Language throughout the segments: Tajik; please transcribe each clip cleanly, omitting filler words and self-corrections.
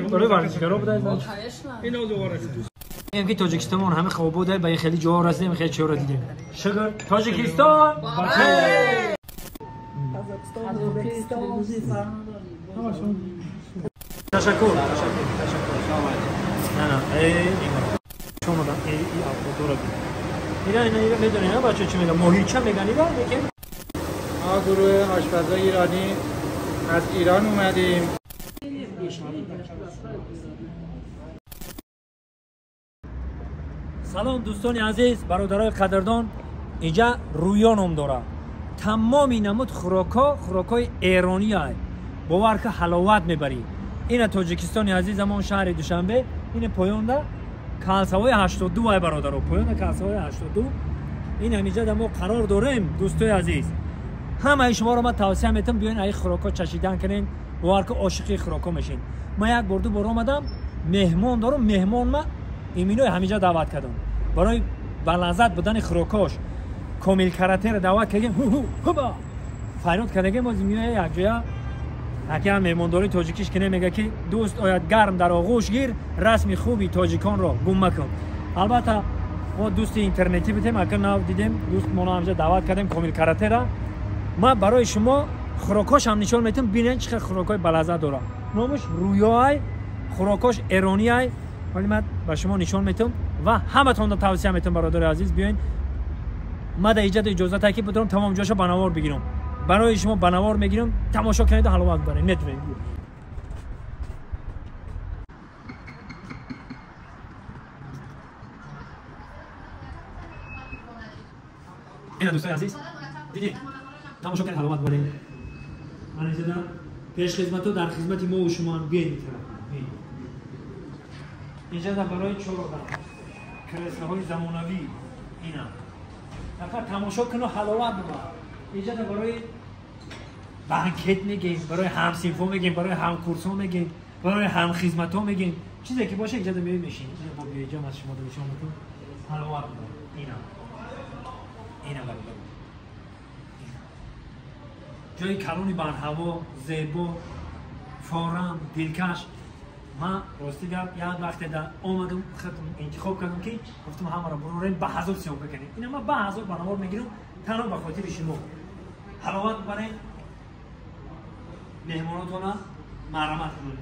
Барои варзишгаро буда. Ино دوباره میگم که тоҷикистон ҳама хоб буда, ба хеле ҷо расидем, хеле чиро дидем. Шукр, Тоҷикистон бахайр. Ташаккур, ташаккур, ташаккур. На, на, эй, шумо да, эй, авто ایران اینا میدونی نه بچه چی میگن ماهیچه میگن ایران میگن. ما گروه آشپزای ایرانی از ایران اومدیم. سلام دوستان عزیز، برادرای قدردان، اینجا رویا نام داره. تمام نمود خوراکا خوراکای ایرانی های باور که حلاوت میبری. این تاجیکستان عزیزمون شهر دوشنبه، این پایان کلسوای 82 ای برادرو، پایان کلسوای 82 این همینجا ما قرار داریم. دوستای عزیز، همه شما رو من توصیه میتم بیاین ای خوراکا چشیدن کنین، باور که عاشقی خوراکا میشین. من یک بار دو بار اومدم، مهمان دارم، مهمان ما ایمینو همینجا دعوت کردم برای بلذت بودن خوراکاش. کامل کراتر دعوت کردیم، هو هو هوبا فریاد کردیم. از میای یک جا اگه هم مهمانداری تاجیکیش که نمیگه که دوست آید گرم در آغوش گیر، رسم خوبی تاجیکان را گم مکن. البته ما دوست اینترنتی بودیم، اگه نو دیدیم دوست ما همجا دعوت کردیم کامل کراتر را. ما برای شما خوراکاش هم نشون میتم، ببینین چه خوراکای بلذت داره. نامش رویای، خوراکاش ایرانی ای، ولی من به شما نشون میتم و همتون رو توصیه میتم برادر عزیز بیاین. ما در ایجاد اجازه تاکید بدم تمام جاشو بنوار بگیرم، برای شما بنوار میگیرم، تماشا کنید و حلاوت ببرید. میتونید اینا دوستان عزیز دیدید، تماشا کنید، حلاوت ببرید. من اینجا پیش خدمتو در خدمت ما و شما بیاید. اینجا برای چهار آدم کرسل‌های زمانوی اینا فقط تماشا کن و حلاوت ببر. اینجا برای بانکت میگیم، برای همسینفو میگیم، برای همکورسو میگیم، برای همخدمتو میگیم، چیزی که باشه اینجا میای میشین. اینجا با بیاجام از شما نشون میدم، حلاوت ببر. اینا اینا برادر، جای کلونی بر هوا، زیبا، فارم، دلکش. من راستی گپ یک وقت در آمدم خودم انتخاب کردم که گفتم همه را بروریم به هزار سیام بکنیم. اینا من به هزار بنوار میگیرم تنها به خاطر شما. حلاوت برای مهماناتون مرحمت کنید.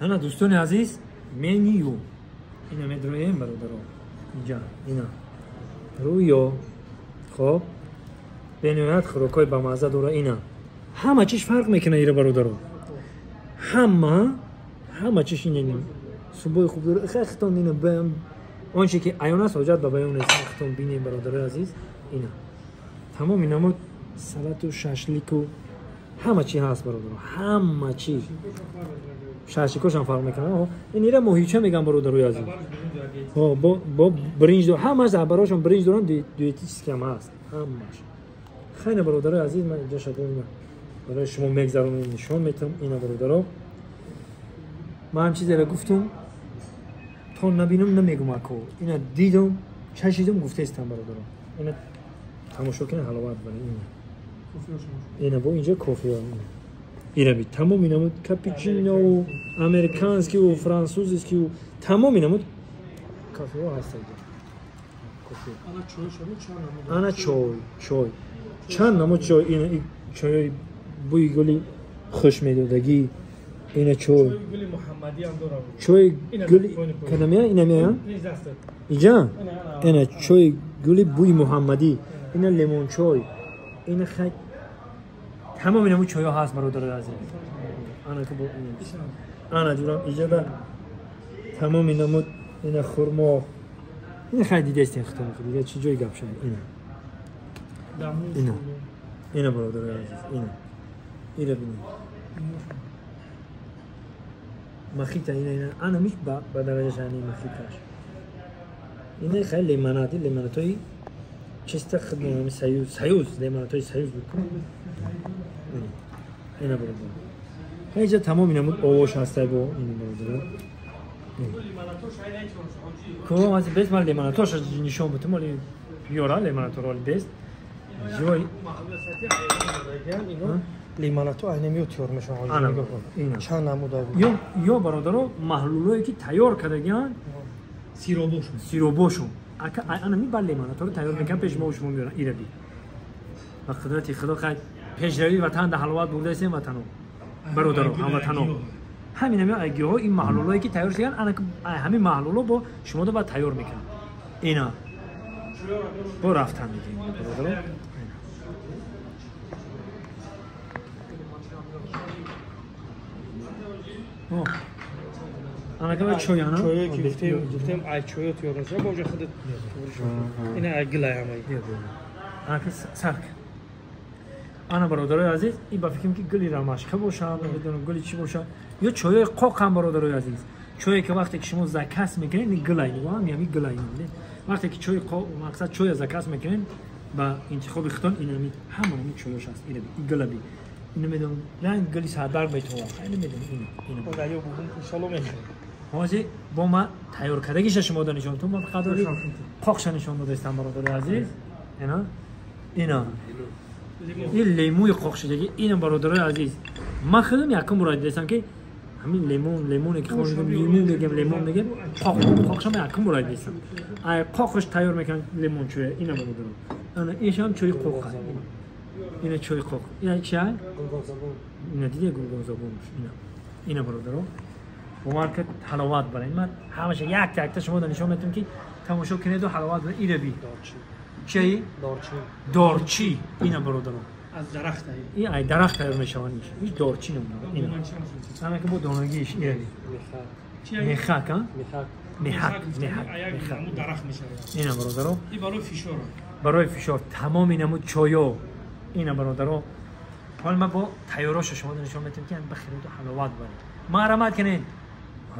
انا دوستان عزیز، منیو اینا میدرویم برادرها، اینجا اینا رویا. خب بنیاد خوراکای بامزه داره. اینا همه چیش فرق میکنه ایره برادرها، همه چیش اینه. صبح خوب داره خختون اینه بهم آنچه که عیان است حاجت به بیان نیست. خختون بینیم برادرای عزیز، اینا تمام اینا سلات و شاشلیک و همه چی هست برادرها، همه چی. شاشلیکوش هم فرق میکنه. این ایره ماهیچه میگن برادرای عزیز. ها با برنج دار، همش براشون برنج دارن، دیتیس که هم هست همش. خیلی برادرای عزیز، من اینجا شده برای شما میگذرونم نشون میتم. اینا برادرها من هم چیزی را گفتم تا نبینم نمیگم اکو. اینا دیدم چشیدم گفته استم برادرها. اینا تماشا کنه حلاوت بره. اینا با اینجا کافی ها. اینا بی تمام اینا بود کاپیچینو و امریکانسکی و فرانسوزیسکی و تمام اینا بود کافی ها هست اینجا. کافی. انا چای چای چند نمود چای. اینا چای بوی گلی خوش میدادگی. اینا چای گلی محمدی هم داره. چای گلی کدامیه؟ اینا میه؟ اینجا اینا چای گلی بوی محمدی، اینا لیمون چای، اینا خیلی تمام اینا چای ها هست برادر عزیز. انا که با انا جورم اینجا تمام اینا اینا خرما، اینا خیلی دیده استین ختم دیگه چی جای گپ شد. اینا اینا اینا برادر عزیز، اینا اینا ببینید مخیطه. اینا اینا انا میش با درجه شانی مخیطش. اینا خیلی لیمونادی، لیمونادای چیست خدمت سیوز، سیوز لیمونادای سیوز بود. اینا برادر اینجا تمام اینا بود آواش هسته با اینا برادر. کدام از بس مال لیموناداش نشون بده مال Ёра лимонатор бест. Живой. Лимонату айнами тайёр мешавад. Чанд намуда. Ё бародаро маҳлулое ки тайёр кардагиан сиробошун. Сиробошун. Ака анами ба лимонатор тайёр мекунан пеш мо шумо меоран ираби. Ба қудрати Худо хай пешравии ватан да ҳаловат бурдаистем ватано. Бародаро, ҳамватано. Ҳамин ҳами айгиҳо ин маҳлулое ки тайёр шудагиан ана ҳамин маҳлуло бо шумо ба тайёр мекунанд. Ина. Бо рафтан мегирем бародаро. Анака чой ана? Чой ки гуфтем ай чой тайёр мешавад, бо худат ина ай гилай ҳамаи. Анака сарк. Ана бародарои азиз, ин ба фикрам ки гули ромашка бошад, намедонам гули чӣ бошад. Ё чойои қоқ ҳам бародарои азиз. Чое ки вақте ки шумо заказ мекунед, ин гилай, нигоҳ ҳам ҳамин гилай. Вақте ки чои қоқ, мақсад чоя заказ мекунед, ба интихоби худтон ин ҳамин ҳама ҳамин чоёш аст. Ина гилаби. Намедонам, ранг гули сарбарг метавонад. Хай намедонам ина. Ина. Ё бугун иншалло мехӯрем. Ҳозир бо ма тайёр кардагиша шумо да нишон тум, ман фақат қоқша нишон додаистам бародари азиз. Ина. Ина. Ин лимӯи қоқшидаги, ина бародарои азиз. Ман худам якум бора дидастам ки ҳамин лимон, лимоне ки хӯрдем, лимон мегем, лимон мегем, қоқ, қоқша ман якум бора дидастам. Ай қоқш тайёр мекунанд лимон чоя, ина бародаро. Ана ин ҳам чои қоқ аст. Ина чои қоқ. Ина чи ай? Ина диде гулгонзабон. Ина. Ина бародаро. Бовар ки ҳаловат баред. Ман ҳамаша якта якта шумо нишон медиҳам ки тамошо кунед ва ҳаловат баред. Ира би. Чӣ? Дорчи. Дорчи. Ина бародаро. Аз дарахт ай. Ин ай дарахт тайёр мешаванд иш. Иш дорчи ном дорад. Ина. Ана ки бо донагиш ира би. Мехак, а? Мехак. Мехак, мехак. Мехак. Дарахт мешавад. Ина бародаро. Ин барои фишор. Барои фишор тамоми намуд чойо. Ина бародаро. ҳол ман бо тайёроша шумо нишон медиҳам ки бихӯред ва ҳаловат баред. Марҳамат кунед.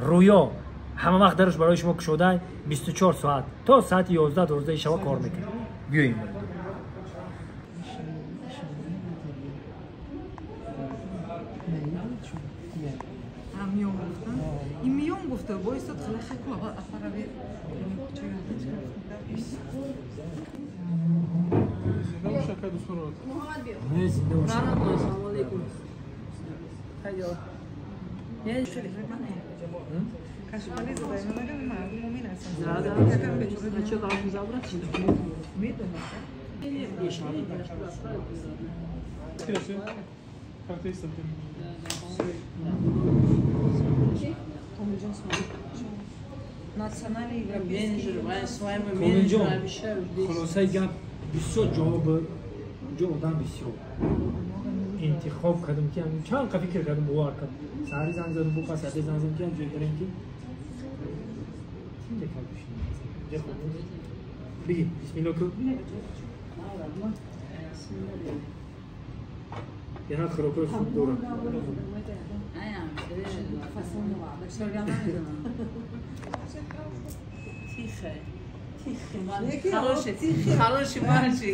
Рӯё ҳама вақт дараш барои шумо кушода 24 соат то соати 11-12 шаба кор мекунад. Биёем бародаро. Миён гуфтам. Ин миён гуфта, бо истод хеле хаку аввал афарави. Комилҷон, хулосаи гап бисёр ҷавоб ҷо одам бисёр интихоб кардам ки чанд қа фикр кардам, бовар кардам. Саҳари занг задам, бу қас аде занг задам ки ҷой барем ки биги бисмилло ку яна хӯрокҳои хуб дорам. Хороший мальчик.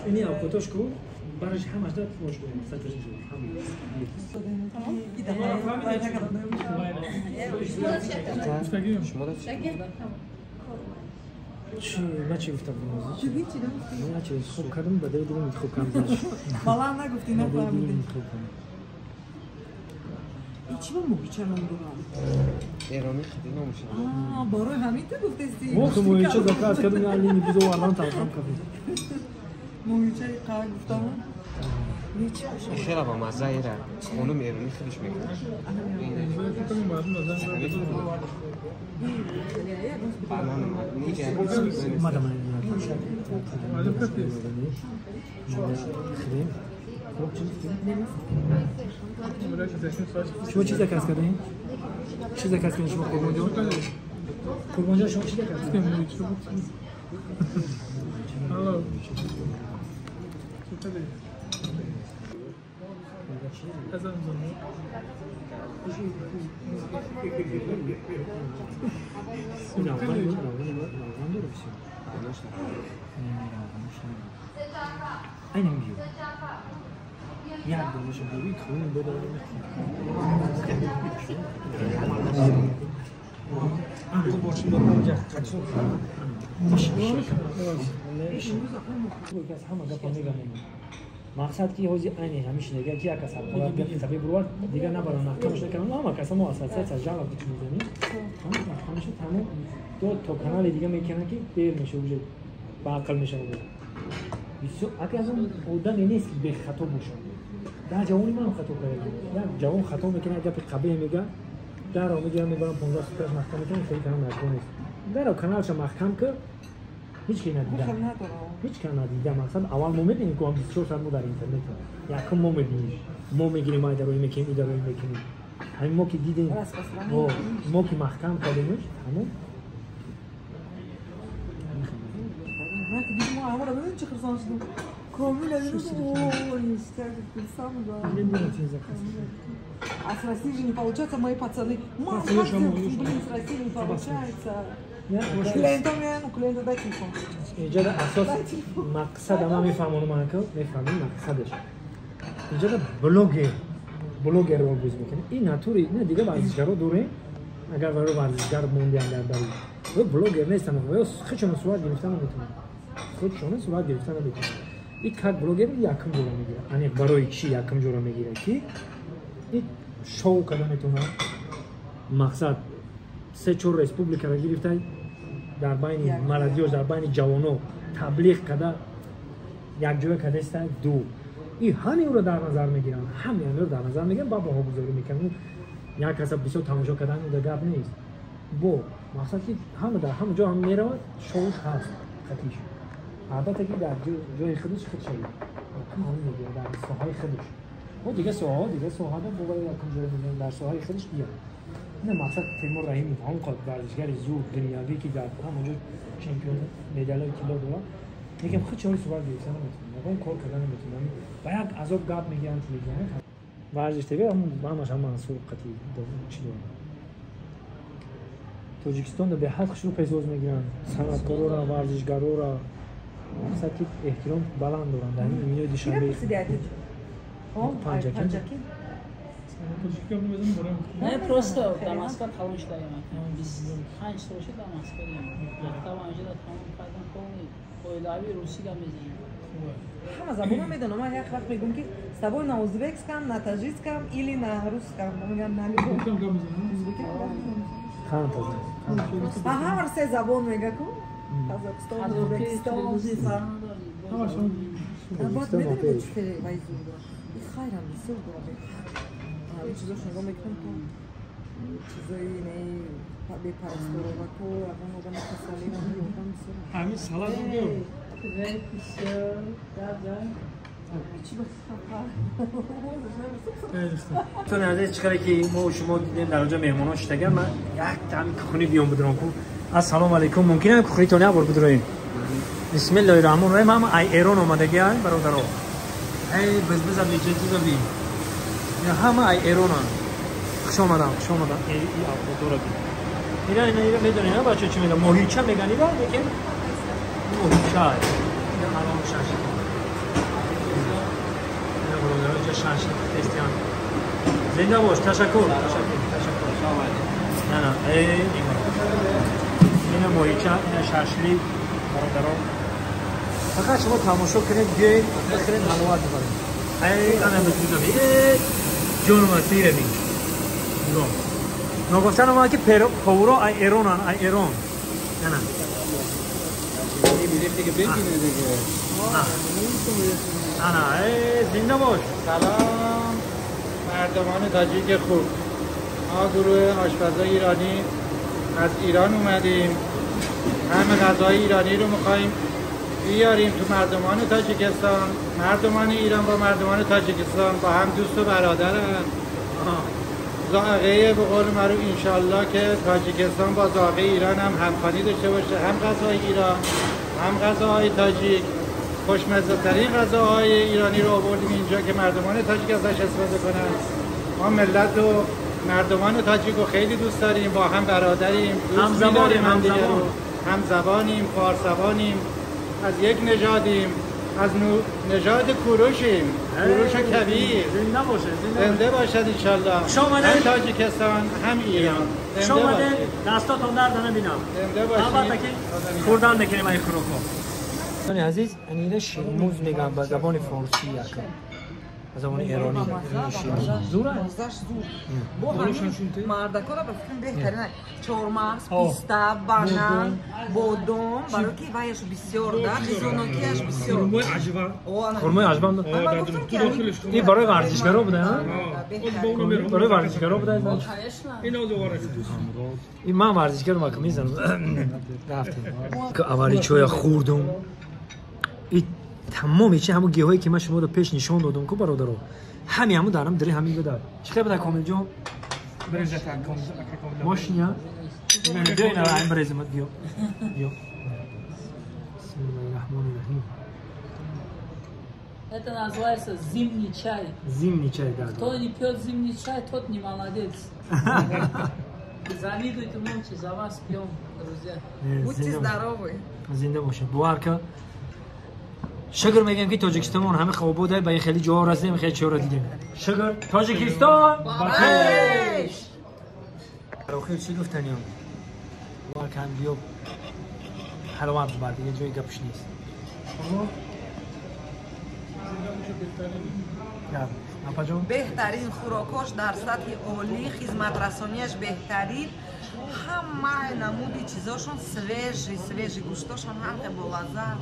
Ини авқотош ку бараш ҳамаш дад фош кунем. Чӣ ман чӣ гуфтам? Ман чӣ интихоб кардам, ба дили дилам интихоб кардам. Баланд нагуфтӣ, нафаҳмидӣ. Чӣ ба моҳича ном дорам? Эронӣ хеле номаш. Барои ҳамин ту гуфтести. Мо ки моҳича заказ кардем, алини бизо алан тафҳам кардем. Моҳичаи қа гуфтам. Хеле ба мазза ира. Хонум эронӣ хелиш мекунад. شما چی заказ کردین؟ چی заказ کردین شما قربان جان؟ قربان جان شما چی заказ کردین؟ Aynen biyo. Як донашо биёи хун бедорем. Мақсад ки ҳозир айни ҳамиш дега ки як кас ҳақорат гапи қабеҳ бурвад, дигар набаранд, маҳкамаш накунанд. Ҳама каса мо ассотсиатсия жалоб ки мезанем, маҳкамаша тамом то канали дига мекунанд ки дер меша, уже ба ақл мешавад. Бисёр ака аз он одаме нест ки бехато бошад. Дар ҷавони ман хато кардам. Як ҷавон хато мекунад, гапи қабеҳ мега, даро мегирам, мебарам 15 суткаш маҳкам мекунам, хеле канал маҷбур нест. Даро каналша маҳкам кар, ҳеҷ ки надида. Ҳеҷ ки надида. Мақсад аввал мо мебинем, ки 24 соат мо дар интернет. Якум мо мебинем. Мо мегирем, ай дарои мекунем, и дарои мекунем. Ҳамин мо ки дидем, мо ки маҳкам кардемш, тамом. А с Россией же не получается, мои пацаны. Мам, как ты, блин, с Россией не получается. Клиенту дай телефон. Инҷода асос мақсад ама мефаҳмонам, анка мефаҳмем мақсадаш. Инҷода блогерро буз мекунем. Ин натури, не дига варзишгаро дорем. Агар варо варзишгар мондиам дар бари. Ва блогер нестан, ва худшона сурат гирифтан наметавонанд. Худшона сурат гирифтан наметавонанд. И как блогер якум ҷора мегирад. Ани барои чӣ якум ҷора мегирад ки и шоу карда метавонад. Мақсад 3-4 республикаро гирифта дар байни молодёж, дар байни ҷавоно таблиғ карда якҷоя кардаиста ду. И ҳамаи ӯро дар назар мегиранд, ҳамаи ӯро дар назар мегиранд, ба баҳогузорӣ мекунанд. Як каса бисёр тамошо кардан уда гап нест. Бо мақсад ки ҳама дар ҳама ҷо ҳам меравад, шоуш ҳаст, хатиш. Албатта ки дар ҷои худаш худ шавад. Мегирад дар соҳаи худаш. Бо дига соҳаҳо, дига соҳада бо якум ҷой мегиранд, дар соҳаи худаш ия. Ин мақсад Темур Раҳимов ҳам қад варзишгари зур дунявӣ ки дар ҳама ҷо чемпион медалҳои тилло дорад, лекин худ чори сурат гирифта наметавонад, ягон кор карда наметавонад. Ба як азоб гап мегиранд, мегиранд. Варзиш ТВ ҳамаш ҳам Мансур қатӣ чӣ дорад. Тоҷикистонда беҳад хушрӯ пешвоз мегиранд санъаткорора, варзишгарора. Мақсад ки эҳтиром баланд доранд. Дар ин минои Душанбе Панҷакент. Не, просто дар Москва калон шудаем. 25 сол шуд дар Москваем. Мактаб анҷода тамом кардам, полный оилавӣ русӣ гап мезанем. Ҳама забонро медонам. Ман як вақт мегӯям ки с тобой на узбекском, на таджикском или на русском. Мегӯям на любом. Ҳама се забон мега ку? Казахстон, Узбекистон. Баъд медонед чӣ хеле вай зур дорад? Хайрам бисёр дорад. Чизош нигоҳ мекунам то чизои бепарасторова то ягон одами касале ёрдам бисёр. Ҳамин салат мегӯ. Тон азиз, чӣ хеле ки мо шумо дидем дар онҷо меҳмонон шиштаган, ман як тами кухни биём бидурам ку. Ассалому алайкум, мумкин ам кухнитон як бор бидуроем? Бисмиллоҳи раҳмони раҳим. Ҳама ай Эрон омадагӣ ай бародаро. Ай бизбиза бечиза би. Ҳама ай Эронанд. Хуш омадам, хуш омадам. Эй авқотора би. Ира ина ира медонед, на бачаҳо чӣ мегӯянд? Моҳича мегӯянд ира, лекин моҳича ай. Ина алон шашлик. Ина бародаро инҷа шашлик тестиян. Зинда бош, ташаккур, ташаккур, ташаккур. На, на, эй, ина моҳича, ина шашлик, бародаро. Фақат шумо тамошо кунед, биёед, бихӯред, ҳаловат бибаред. Эй, ана бизбиза би. Ҷону масира би. Нигоҳ. Ногуфтан омад ки повуро ай Эронан, ай Эрон. Ана. Ана, эй, зинда бош. Салом мардумони тоҷики хуб. ما گروه آشپزای ایرانی از ایران اومدیم. همه غذای ایرانی رو می‌خوایم بیاریم تو مردمان تاجیکستان. مردمان ایران با مردمان تاجیکستان با هم دوست و برادرن. ذائقه به قول معروف انشالله که تاجیکستان با ذائقه ایران هم همخوانی داشته باشه، هم غذای ایران هم غذاهای تاجیک. خوشمزه ترین غذاهای ایرانی رو آوردیم اینجا که مردمان تاجیک ازش استفاده کنن. ما ملت و مردمان تاجیک رو خیلی دوست داریم، با هم برادریم، دوست می‌داریم، هم زبانیم، فارسوانیم، از یک نژادیم. از نژاد کوروشیم، کوروش کبیر. زنده باشه، زنده باشد انشالله. هم تاجیکستان هم ایران. شما دستاتون درد نبینم. زنده باشید. البته که خوردن میکنیم این خوراکو. عزیز انیره شیرموز میگم به زبان فارسی یکم. به زبان ایرانی. زور مزهش زور. با همین مردکا را به فکرم بهترین چهارمغز، پسته، بانان، بادام، برای که وایش بسیار ده، غذاناکیش بسیار. خرمای عجبه. خرمای عجبه هم این برای ورزشگرا بوده ها؟ برای ورزشگرا بوده. اینا دوباره این من ورزشگر ما که میزنم. رفتیم. که اولی چای خوردم. این تمام چی همون گیاهایی که من شما رو پیش نشون دادم کو برادرو همین همون دارم داری همین بده. چه بده کامل جان؟ برنج کامل ماشینیا بیا اینا این برزم بیا بیا. بسم الله الرحمن الرحیم. Это называется зимний чай. Зимний чай, да. Кто не пьет зимний чай, тот не молодец. Завидуйте молча, за вас пьем, друзья. Будьте здоровы. زنده باشه. باور کن. شکر میگم که تاجیکستان همه خواب بوده به خیلی جا رسیدیم، خیلی چیزا رو دیدیم. شکر تاجیکستان بخیر. آخر چی گفتنیم؟ باور کن بیا حلاوت ببر دیگه، جای گپش نیست. بهترین خوراکاش در سطح عالی، خدمت رسانیش بهترین، همه نمودی چیزاشون свежий، свежий گوشتاشون هم با لذت.